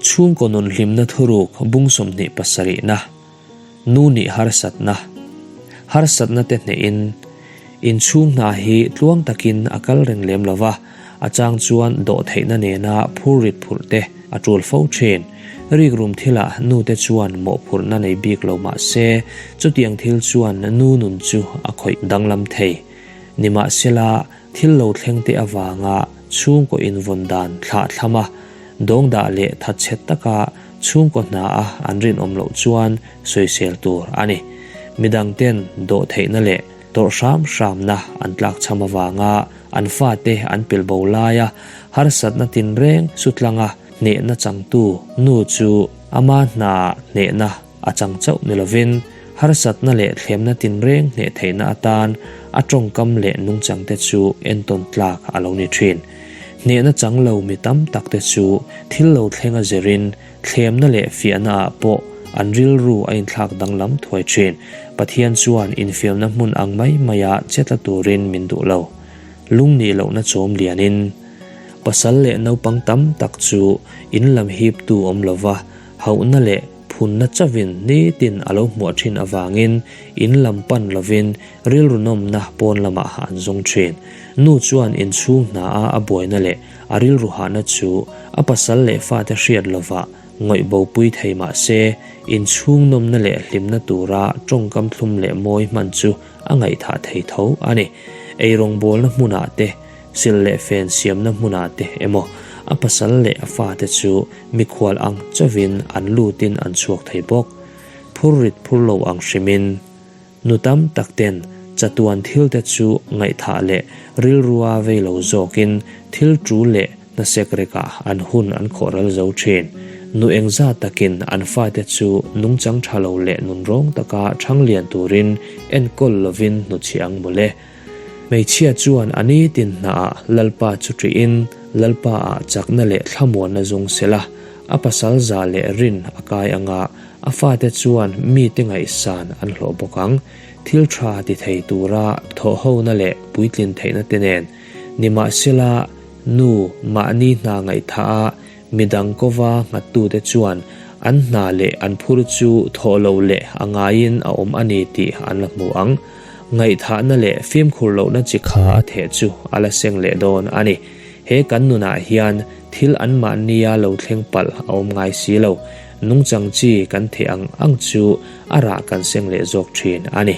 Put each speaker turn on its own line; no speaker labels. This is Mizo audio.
Chhungkaw nun hlimna thuruk bung 27 na, Nu nih harsatna, Harsatna te hnehin inchhung hna hi tluang takin a kal reng lem lo va, a chang chuan dawhtheihna nena phurrit phurh te a tul fo thin. Rikrum thilah nute chuan mawhphurhna nei bik lo mah se, chutiang thil chuan nu nun chu a khawih danglam thei. Nimahsela, thil lo thleng te avanga chhungkaw invawn dan thlah thlam a, dawngdah leh thatchhe taka chhungkaw hna a an rinawm loh chuan sawisel tur a ni. Midangten dawhtheihna leh tawrh hram hramna an tlakchham avanga an fate an pilbo laia harsatna tinreng sutlanga hnehna changtu nu chu ama hna hnehna a chang chauh ni lovin harsatna leh thlemna tinreng hneh theihna atan a tawngkam leh nungchangte chu entawn tlak a lo ni thin. Hnehna chang lo mi tam takte chu thil lo thleng a zirin thlemna leh fiahna ah pawh an rilru a inthlak danglam thuai thin. Pathian chuan infiamna hmun ang mai maia che tla turin min duh lo. Lungnih lohna chawm lianin pasal leh naupang tam tak chu in lam hiptu awm lova hauhna leh phunna chauhin nitin a lo hmuah thin avangin in lam pan lovin rilru nawmna pawn lamah an zawng thin. Nu chuan inchhung hna a a buaina leh a rilru hahna chu a pasal leh fate hriat lovah ngawih bopui thei mah se, inchhung nawmna leh hlimna tura tawngkam thlum leh mawi hman chu a ngaihthah thei tho a ni. Eirawngbawlna hmunah te, sil leh fen siamna hmunah te emaw a pasal leh a fate chu mikhual ang chauhin an lutin an chhuak thei bawk. Phurrit phur lo ang hrimin nu tam tak ten chatuan thil te chu ngaihthah leh rilrua vei lo zawkin thil tul leh hnasek rekah an hun an khawh ral zo thin. Nu engzat takin an fate chu nungchang tha lo leh nunrawng taka thanglian turin enkawl lovin hnuchhiah ang mawle. Hmeichhia chuan a nitin hnaah Lalpa chu ṭihin Lalpa-ah chakna leh thlamuanna zung sela, a pasal za leh rin a kai anga a fate chuan mite ngaihsan an hlawh bawk ang. Thil ṭha ti thei tura thawhhona leh puitlin theihna te nen. Nimahsela, nu mahni hna ngaihthah a midang kova nghattute chuan an hna leh an phur chu thawh lo leh a ngaiin a awm a ni tih an la hmu ang. Ngaihthahna leh fimkhur lohna chi kha a theh chu a la seng leh dawn a ni. He kan nunah hian thil anmahnia lo thleng palh a awm ngai si lo. Nungchang chi kan theh ang ang chu a rah kan seng leh zawk thin a ni.